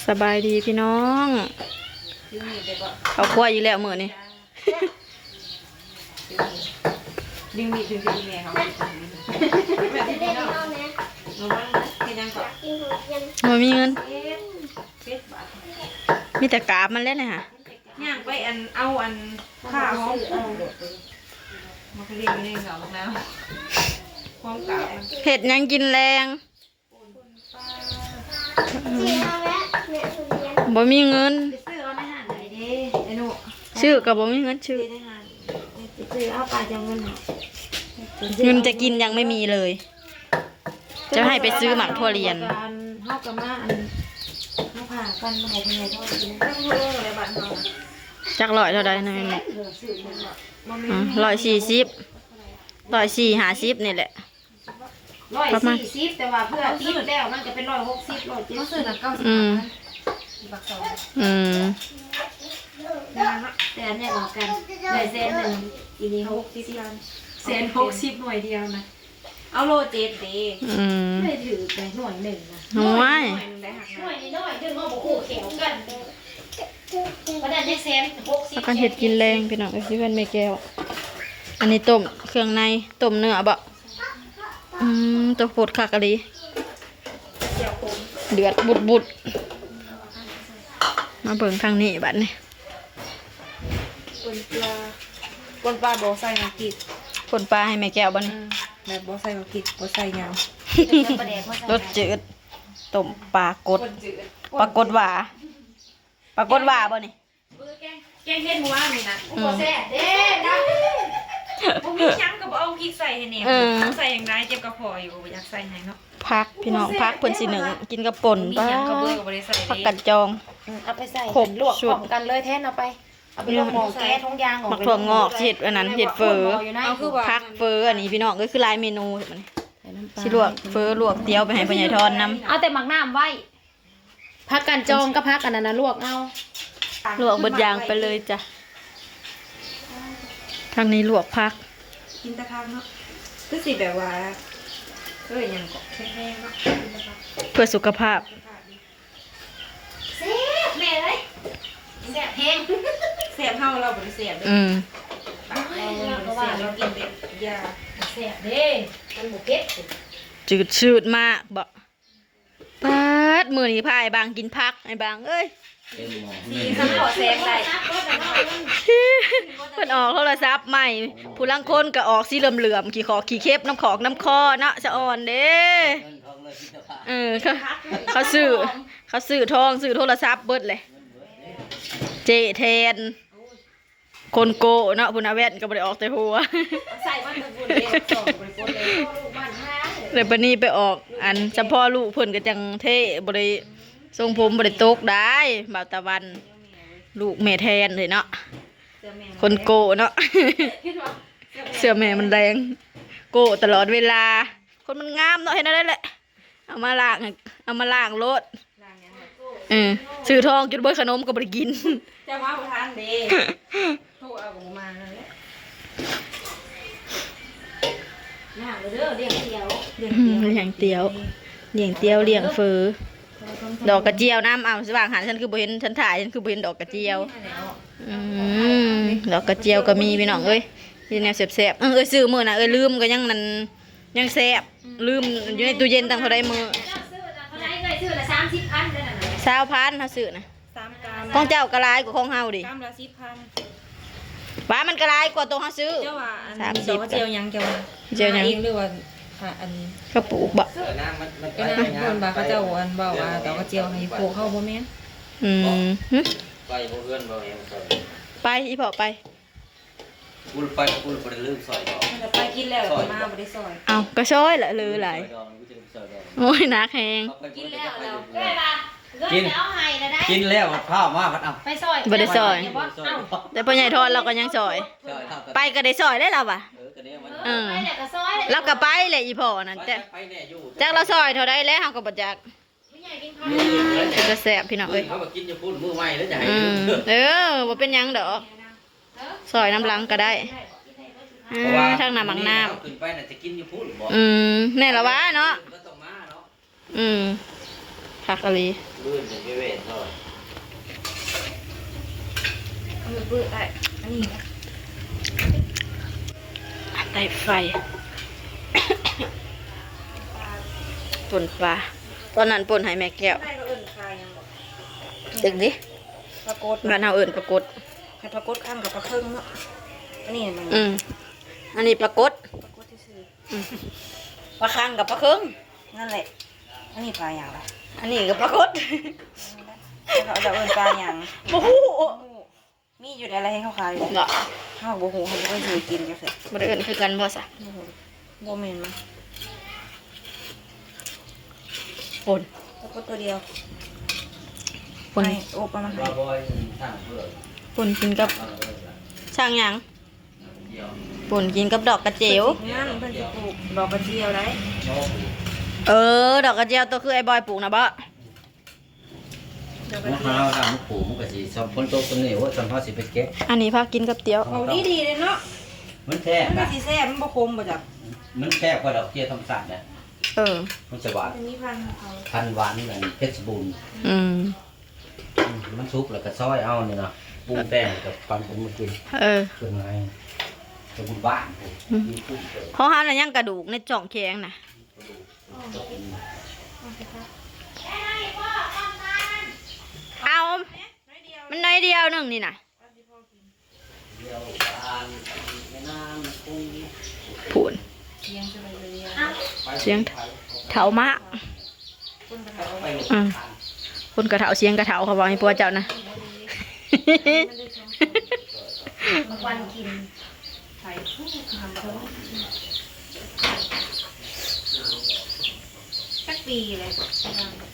ສະບາຍດີພີ່ນ້ອງ ເຂົ້າຄົວອີກແລ້ວມື້ນີ້. ດຶງມີດ ດຶງມີດ ດຶງມີດ ດຶງມີດ ດຶງມີດ ດຶງມີດ ແມ່ພີ່ນ້ອງ ລະວັງນະ ເຮັດຫຍັງເກາະ? ບໍ່ມີເງິນ ເຮັດບາດ ມີແຕ່ກາບມັນແຫຼະນະຫະ. ຍ່າງໄປອັນ ເອົາອັນ ຂ້າຫອມ ມັນກະເດ້ງເດ້ງເອົາບັກນາວ ຄວາມກາບມັນ. ເຮັດຫຍັງກິນແລງ? ບໍ່ມີເງິນ ໄປຊື້ເອົາໃນຮ້ານໃດເດ້ ໄອ້ໜູ່? ຊື້ກໍບໍ່ມີເງິນຊື້ ຊື້ໃນຮ້ານ ຊື້ເອົາ ປ້າຈະເອົາເງິນໃຫ້. ເງິນຈະກິນຍັງໄມ່ມີເລີຍ ຈະໃຫ້ໄປຊື້ໝາກຖົ່ວລຽນ. ເຮົາກໍມາອັນ ມາຜ່າກັນ ມາໃຫ້ເພິ່ນໃຫ້ເທົ່າກິນ ຈັກຮ້ອຍເທົ່າໃດນະແມ່? ຮ້ອຍສີ່ສິບ ຮ້ອຍສີ່ສິບ ຫ້າສິບນີ້ແຫຼະ. ຮ້ອຍສີ່ສິບ ແຕ່ວ່າເພື່ອຕິດແລ້ວມັນກໍເປັນຮ້ອຍຫົກສິບ ຮ້ອຍເຈັດສິບ ເຮົາຊື້ນະ ເກົ້າສິບ ອືມ ປາກຊ່ອງ ອືມ ແຕ່ອັນນີ້ອອກກັນ ໄດ້ແສນໜຶ່ງ ອີນີ້ຫົກສິບ ແສນຫົກສິບໜ່ວຍດຽວນະ ເອົາໂລເຈັດເດ້. ອືມ ໄດ້ຖືກໄດ໋ໜ່ວຍໜຶ່ງນະ ໂອ້ຍ ໜ່ວຍໜຶ່ງໄດ້ຫັກ ໜ່ວຍນ້ອຍໆ ດຶງເຮົາບໍ່ຄູ່ແຂວກັນ ປານນັ້ນຍັງແສນຫົກສິບ ພາກັນເຮັດກິນແລງພີ່ນ້ອງເອີຍ ຢູ່ເຮືອນແມ່ແກ້ວ. ອັນນີ້ຕົ້ມເຄື່ອງໃນ ຕົ້ມເນື້ອບໍ? ອືມ ໂຕໂພດຄັກອີ່ຫຼີ ເດືອດບຸດໆ. ມາເບິ່ງທາງນີ້ບັດນີ້ ປົ່ນປາ ປົ່ນປາບໍ່ໃສ່ໝາກກິດ ປົ່ນປາໃຫ້ແມ່ແກ້ວບັດນີ້ ອືມ ແບບບໍ່ໃສ່ໝາກກິດ ບໍ່ໃສ່ຫຍັງ ແຕ່ປາແດກມາໃສ່ ລົດຈືດ ຕົ້ມປາກົດ ປາກົດຫວ້າ ປາກົດຫວ້າບໍ່ນີ້? ເອີ ແກງ ແກງເຫັດມື້ວານນີ້ນະ ອືມ ບໍ່ແຊບເດ້ນະ ບໍ່ມີຫຍັງກໍບໍ່ເອົາພິກໃສ່ໃຫ້ແດ່ ເອີ ໃສ່ຫຍັງໄດ້ ເຈັບກະເພາະຢູ່ ບໍ່ຢາກໃສ່ຫຍັງເນາະ. ຜັກພີ່ນ້ອງ ຜັກເພິ່ນຊິໜຶ້ງກິນກັບປົ່ນ ບໍ່ມີຫຍັງ ປາ ເບີກໍບໍ່ໄດ້ໃສ່ເດ້ ຜັກກັນຈອງ ອືມ ເອົາໄປໃສ່ ຄົບ ລວກພ້ອມກັນເລີຍແທນ ເອົາໄປ ເອົາໄປລົງໝໍ້ແກ້ຖົງຢາງອອກ ໝາກຖົ່ວງອກ ຊິເຮັດອັນນັ້ນ ເຮັດເຝີ ເອົາຄືວ່າ ຜັກເຝີອັນນີ້ພີ່ນ້ອງເອີຍ ຄືຫຼາຍເມນູ ຊິລວກເຝີ ລວກຕຽວໄປໃຫ້ພໍ່ໃຫຍ່ທອນນຳ ເອົາແຕ່ໝາກນ້ຳໄວ້. ຜັກກັນຈອງກັບຜັກອັນນັ້ນນະ ລວກເອົາ ລວກເບິດຢ່າງໄປເລີຍຈ້ະ. ທາງນີ້ລວກຜັກ ກິນແຕ່ຜັກເນາະ ຄືຊິແບບວ່າ ເອີ້ຍ ຫຍັງເກາະ ແຂງແຮງເນາະ ກິນແຕ່ຜັກ ເພື່ອສຸຂະພາບ ສຸຂະພາບດີ ແຊບແມ່ເອີຍ ແຊບແຮງ ແຊບເຮົາ ລາວບໍ່ໄດ້ແຊບເດ້ ອືມ ປາກເຮົາບໍ່ໄດ້ແຊບ ລາວກິນແຕ່ຢາ ແຊບເດ້ ມັນບໍ່ເຜັດ ຈືດຊືດມາກບໍ? ປາດ ມື້ນີ້ພາອ້າຍບາງກິນຜັກ ອ້າຍບາງເອີຍ ເປັນໝໍ້ ສີສັງເຄາະແສງໄດ້ ເພິ່ນອອກໂທລະສັບໃໝ່ ຜູ້ລາງຄົນກໍອອກສີເຫຼືອມໆ ຂີ້ຂອກຂີ້ເຂັບ ນ້ຳຂອກນ້ຳຄໍເນາະ ສະອອນເດ້ ເອີ ເຂົາ ເຂົາຊື້ ເຂົາຊື້ທອງ ຊື້ໂທລະສັບເບິດເລີຍ ເຈ້ແທນ. ຄົນໂກ້ເນາະ ພຸ້ນນະ ແວ່ນກໍບໍ່ໄດ້ອອກແຕ່ຫົວ ໃສ່ມາແຕ່ພຸ້ນເດ້ ສອງກໍບໍ່ໄດ້ປົດເລີຍ ລູກບ້ານຫ້າງ ແລ້ວບັດນີ້ໄປອອກ ອັນ ສະເພາະລູກເພິ່ນກໍຈັ່ງເທ່ ບໍ່ໄດ້ ຊົງຜົມບໍ່ໄດ້ຕົກໄດ້ ບ່າວຕາວັນ ລູກແມ່ແທນເດ້ເນາະ ເສື້ອແມ່ ຄົນໂກ້ເນາະ ເສື້ອແມ່ມັນແດງ ໂກ້ຕະຫຼອດເວລາ ຄົນມັນງາມເນາະ ເຮັດແນວໃດແຫຼະ. ເອົາມາລ້າງ ເອົາມາລ້າງໂລດ ລ້າງຫຍັງລະ? ເອີ ຊື້ທອງຈົນເບິດ ຂະໜົມກໍບໍ່ໄດ້ກິນ ເຈົ້າມາບໍ່ທັນເດ້ ໂທເອົາກໍບໍ່ມານັ້ນແຫຼະ ລ້າງເດີ ລ້ຽງຕຽວ ລ້ຽງຕຽວ ລ້ຽງຕຽວ ລ້ຽງເຝີ ດອກກະຈຽວນຳ ເອົາ ວ່າງຫັ້ນ ສັນຄືບໍ່ເຫັນ ສັນຖ່າຍ ສັນຄືບໍ່ເຫັນດອກກະຈຽວ ອືມ ດອກກະຈຽວກໍມີພີ່ນ້ອງເອີຍ ມີແນວແຊບໆ ເອີ ເອີ ຊື້ມື້ນະ ເອີ ລືມ ກໍຍັງນັ້ນ ຍັງແຊບ ອືມ ລືມຢູ່ໃນຕູ້ເຢັນຕັ້ງເທົ່າໃດມື້ ເຈົ້າຊື້ນະເທົ່າໃດເອື້ອຍ? ຊື້ລະສາມສິບພັນເດ້ນັ້ນນະ ຊາວພັນເຮົາຊື້ນະ ສາມກຳ ຂອງເຈົ້າກໍຫຼາຍກວ່າຂອງເຮົາເດ້ ກຳລະສິບພັນ ວ່າມັນກໍຫຼາຍກວ່າໂຕເຮົາຊື້ ເຈົ້າວ່າອັນ ສາມສິບ ດອກກະຈຽວຫຍັງ ເຈົ້າວ່າ ຈຽວຫຍັງ ຫາເອງ ຫຼືວ່າ ຫາອັນ ເຂົາປູກບໍ? ເອີ ນາງມັນ ມັນ ເອີ ນາງເພິ່ນວ່າເຂົາເຈົ້າອັນເວົ້າວ່າດອກກະຈຽວໃຫ້ພວກເຮົາບໍ່ແມ່ນ ອືມ ຫຶ ໄປບໍ່ເຮືອນບໍ່ຫຍັງ ໄປ ອີພໍ່ໄປ. ກູໄປ ກູບໍ່ໄດ້ລືມຊອຍດອກ ມັນກໍໄປກິນແລ້ວ ຊອຍ ມາບໍ່ໄດ້ຊອຍ ເອົ້າ ກໍຊອຍລະເລີຫຼາຍ ຊອຍດອກ ກູຈະໄດ້ໄປຊອຍດອກ ໂອ້ຍ ໜັກແຮງ ເຂົາໄປ ກິນແລ້ວ ກູຈະໄປຢູ່ ແລ້ວ ເອື້ອຍວ່າເງິນ ກິນ ໄປເອົາໃຫ້ລະໄດ໋ ກິນແລ້ວພັດພາມາພັດ ເອົ້າ ໄປຊອຍ ບໍ່ໄດ້ຊອຍ ບໍ່ໄດ້ຊອຍ ເອົ້າ ແຕ່ພໍ່ໃຫຍ່ທອນລາວກໍຍັງຊອຍ ຊອຍລາວກໍ ໄປກໍໄດ້ຊອຍແລ້ວລາວວ່າ ເອີ ກໍແນວມັນ ເອີ ເອີ ໄປແລ້ວກໍຊອຍ ລາວກໍໄປແຫຼະ ອີພໍ່ນັ້ນ ແຕ່ ໄປແດ່ຢູ່ ຈັກລາວຊອຍເທົ່າໃດແລ້ວ ເຮົາກໍບໍ່ຈັກ. ເປັນຕາແຊບພີ່ນ້ອງເອີຍ ເຮົາກໍກິນຢູ່ພຸ້ນມື້ໃໝ່ແລ້ວຈະໃຫ້ ອືມ ເອີ ບໍ່ເປັນຫຍັງດອກ ຊອຍນຳຫຼັງກໍໄດ້ ເພາະວ່າ ອາ ທາງນ້ຳໝາກນ້ຳ ເຮົາຂຶ້ນໄປນະຈະກິນຢູ່ພຸ້ນບໍ ອືມ ແມ່ນລະວ່າເນາະ ກໍຕ້ອງມາເນາະ ອືມ ທ ຄັກອີ່ຫຼີ. ບືດນີ້ໄປເວດເນາະ. ເອີ ບືດໄດ້ ອັນນີ້ນະ ໄດ້ໄຟ ປົ່ນປາ ຕອນນັ້ນປົ່ນໃຫ້ແມ່ແກ້ວ. ໄທເຂົາເອີ້ນປາຫຍັງບໍ່? ຕຶກເດ້ ປາກົດ ບ້ານເຮົາເອີ້ນປາກົດ. ຄັນປາກົດຄັງກັບປາເຄິງເນາະ. ອັນນີ້ມັນ ອືມ ອັນນີ້ປາກົດ ປາກົດຊື່ໆ. ອືມ ປາຄັງກັບປາເຄິງ ນັ້ນແຫຼະ. ອັນນີ້ປາຫຍັງລະ? ອັນນີ້ກໍປາກົດ. ເຂົາເຈົ້າເອີ້ນປາຫຍັງ? ບໍ່ຮູ້ ບໍ່ຮູ້. ມີຢູ່ໃດລະ ໃຫ້ເຂົາຂາຍຢູ່ໃດ. ເນາະ ເຮົາບໍ່ຮູ້ ເຮົາບໍ່ເຄີຍຊື້ກິນຈັກເທື່ອ. ບໍ່ໄດ້ເອີ້ນຄືກັນບໍ່ຊະ? ບໍ່ຮູ້. ບໍ່ແມ່ນມັນ ປົ່ນ ປາກົດຕົວດຽວ ປົ່ນ ໃຫ້ໂອບເອົາມາໃຫ້ ປົ່ນກິນກັບ ສ້າງຫຍັງ? ປົ່ນກິນກັບດອກກະເຈວ. ນັ້ນເພິ່ນຊິປູກດອກກະເຈວໄດ໋. ເອີ ດອກກະເຈວໂຕຄືອ້າຍບອຍປູກນະບໍ? ດອກກະເຈວ ມາຫາເຮົາຖ້າມັນປູກ ມັນກໍຊິຊ່ຳຝົນຕົກຊ່ຳນີ້ ໂອ້ຍ ຊ່ຳເຮົາຊິໄປເກັບ. ອັນນີ້ພາກິນກັບຕຽວ ເອົາດີໆເດ້ເນາະ. ມັນແຊບ ມັນກໍຊິແຊບ ມັນບໍ່ຂົມບໍ່ຈັກ. ມັນແຊບກວ່າດອກກະເຈວທຳມະຊາດນະ. ເອີ ມັນຈະຫວານ ມັນຈະມີພັນຂອງເຂົາ ພັນຫວານອັນເພັດສະບູນ. ອືມ ອືມ ມັນສຸກແລ້ວກໍຊອຍເອົານີ້ນະ ປຸງແຕ່ງແລ້ວກໍປັ່ນເປັນມື້ກິນ. ເອີ ເປັນໄງ ແຕ່ບຸນບ້ານພຸ້ນ ອືມ ຢູ່ພຸ້ນເດີ. ຂອງເຮົານະຍັງກະດູກໃນຊ່ອງແຂງນະ. ເອົາ ມັນໜ້ອຍດຽວໜຶ່ງນີ້ນະ. ພຸ້ນ ສຽງເຖົ້າມາກ. ອືມ ຄົນກະເຖົ້າ ສຽງກະເຖົ້າ ເຂົາເວົ້າໃຫ້ຜົວເຈົ້ານະ. ບັກວັນກິນ ໄປ ຜູ້ທຳເພິ່ນ ຈັກປີແລ້ວ?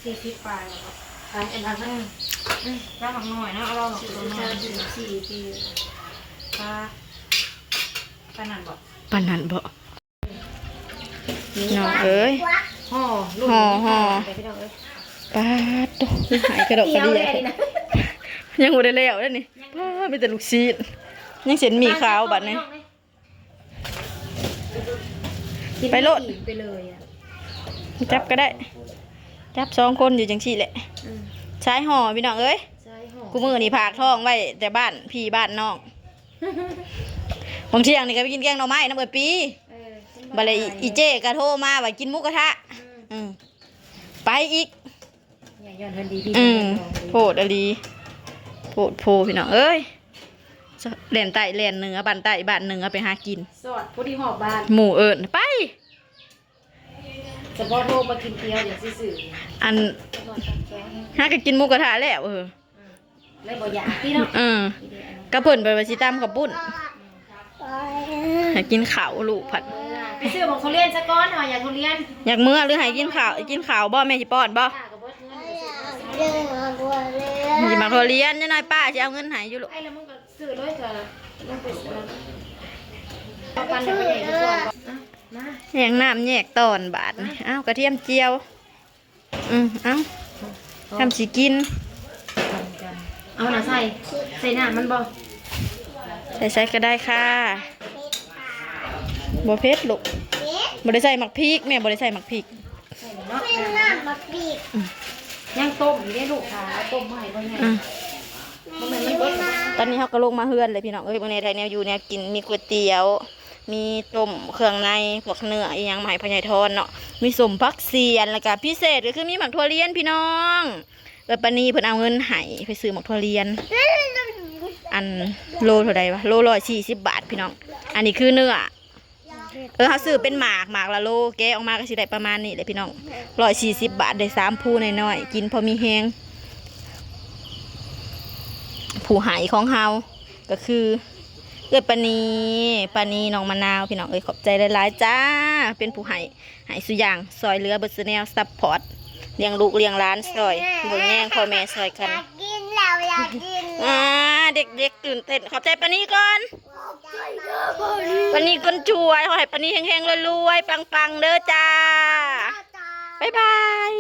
ສີ່ສິບປາຍແລ້ວ. ໄປ ອັນນັ້ນ ອືມ ລາວບັກນ້ອຍເນາະ ລາວບັກນ້ອຍ ສີ່ປີ. ປາ ປານນັ້ນບໍ? ປານນັ້ນບໍ? ພີ່ນ້ອງເອີຍ ຫໍ່ ຫໍ່ ຫໍ່ ພີ່ນ້ອງເອີຍ. ປາດໂທ້ ຫາຍກະດອກກະເດຍ ຍັງບໍ່ໄດ້ແລ້ວເດ້ນີ້. ປາດ ມີແຕ່ລູກຊີ້ນ ຍັງເສັ້ນໝີ່ຂາວບາດນີ້. ໄປໂລດ ໄປເລີຍອະ ຈັບກໍໄດ້ ຈັບສອງຄົນຢູ່ຈັ່ງຊີ້ແຫຼະ. ອືມ ສາຍຫໍ່ພີ່ນ້ອງເອີຍ ສາຍຫໍ່. ຄູ່ມື້ນີ້ຝາກທ້ອງໄວ້ແຕ່ບ້ານພີ່ບ້ານນ້ອງ. ບາງທ່ຽງນີ້ກໍໄປກິນແກງໜໍ່ໄມ້ນຳເອື້ອຍປີ. ເອີ ບັດລະອີເຈ້ກໍໂທມາວ່າກິນໝູກະທະ. ອືມ ອືມ ໄປອີກ. ອືມ ໂພດອີ່ຫຼີ ໂພດໂພພີ່ນ້ອງເອີຍ. ແລ່ນໃຕ້ແລ່ນເໜືອ ບ້ານໃຕ້ບ້ານເໜືອໄປຫາກິນ ສອດພໍດີຮອດບ້ານ ໝູ່ເອີ້ນໄປ. ສະເພາະໂທມາກິນຕຽວ ຢາກຊິຊື້ ອັນ ຫາກໍກິນໝູກະທະແລ້ວ. ເອີ ເລີຍບໍ່ຢາກຕິເນາະ. ເອີ ກັບເພິ່ນໄປວ່າຊິຕຳເຂົ້າປຸ້ນ ໃຫ້ກິນເຂົ້າ ລູກພັດ ໄປຊື້ໝາກທຸລຽນຊະກ່ອນ ເຮົາຢາກທຸລຽນ. ຢາກເມືອຫຼືໃຫ້ກິນເຂົ້າ? ກິນເຂົ້າບໍ່ ແມ່ຊິປ້ອນບໍ່? ຊິໝາກທຸລຽນ ຍາຍນ້ອຍປ້າຊິເອົາເງິນໃຫ້ຢູ່ລູກ. ໄປແລ້ວມັນກໍຊື້ເລີຍ ກໍລົງໄປຊື້ ເອົາປັ່ນໃຫ້ພໍ່ໃຫຍ່ກິນກ່ອນ. ມາ ແຍກນ້ຳແຍກຕອນບາດນີ້. ອ້າວ ກະທຽມຈຽວ. ອືມ ເອົາ ທຳຊິກິນ ເອົານະໃສ່ ໃສ່ນ້ຳມັນບໍ່? ໃສ່ ໃສ່ກໍໄດ້ຄ່ະ. ບໍ່ເຜັດລູກ ບໍ່ໄດ້ໃສ່ໝາກພິກ ແມ່ບໍ່ໄດ້ໃສ່ໝາກພິກ. ໃສ່ນ້ຳໝາກພິກ ອືມ ຍັງຕົ້ມຢູ່ເດ້ລູກ ຖ້າເອົາຕົ້ມມາໃຫ້ບໍ່ໃຫຍ່. ອືມ ຕອນນີ້ເຮົາກໍລົງມາເຮືອນແລ້ວພີ່ນ້ອງເອີຍ. ເບິ່ງແດ່ ໄດ້ແນວຢູ່ແນວກິນ ມີກ໋ວຍຕຽວ ມີຕົ້ມເຄື່ອງໃນ ພວກເນື້ອອີ່ຫຍັງມາໃຫ້ພໍ່ໃຫຍ່ທອນເນາະ. ມີສົ້ມຜັກສຽນ ແລ້ວກະພິເສດກໍຄືມີໝາກຖົ່ວລຽນພີ່ນ້ອງ. ເອື້ອຍປານີເພິ່ນເອົາເງິນໃຫ້ໄປຊື້ໝາກຖົ່ວລຽນ ອັນໂລເທົ່າໃດວະ? ໂລຮ້ອຍສີ່ສິບບາດພີ່ນ້ອງ. ອັນນີ້ຄືເນື້ອ ເອີ ເຮົາຊື້ເປັນໝາກ ໝາກລະໂລ ແກະອອກມາກໍຊິໄດ້ປະມານນີ້ແຫຼະພີ່ນ້ອງ. ຮ້ອຍສີ່ສິບບາດ ໄດ້ສາມພູນ້ອຍໆ ກິນພໍມີແຮງ. ຜູ້ໃຫ້ຂອງເຮົາກໍຄືເອື້ອຍປານີ ປານີນ້ອງມະນາວພີ່ນ້ອງເອີຍ. ຂອບໃຈຫຼາຍໆຈ້າ ເປັນຜູ້ໃຫ້ ໃຫ້ຊຸຢ່າງ ຊ່ອຍເຫຼືອເບິດຊຸແນວ ຊັບພອດ ລ້ຽງລູກລ້ຽງຫຼານ ຊ່ອຍເບິ່ງແຍງພໍ່ແມ່ຊ່ອຍກັນ. ຢາກກິນແລ້ວ ຢາກກິນແລ້ວ. ອ່າ ເດັກໆຕື່ນເຕັ້ນ. ຂອບໃຈປານີກ່ອນ. ປານີຄົນຊ່ວຍ ຂໍໃຫ້ປານີເຮັງໆລວຍໆ ປັງໆເດີຈ້າ. ບາຍບາຍ.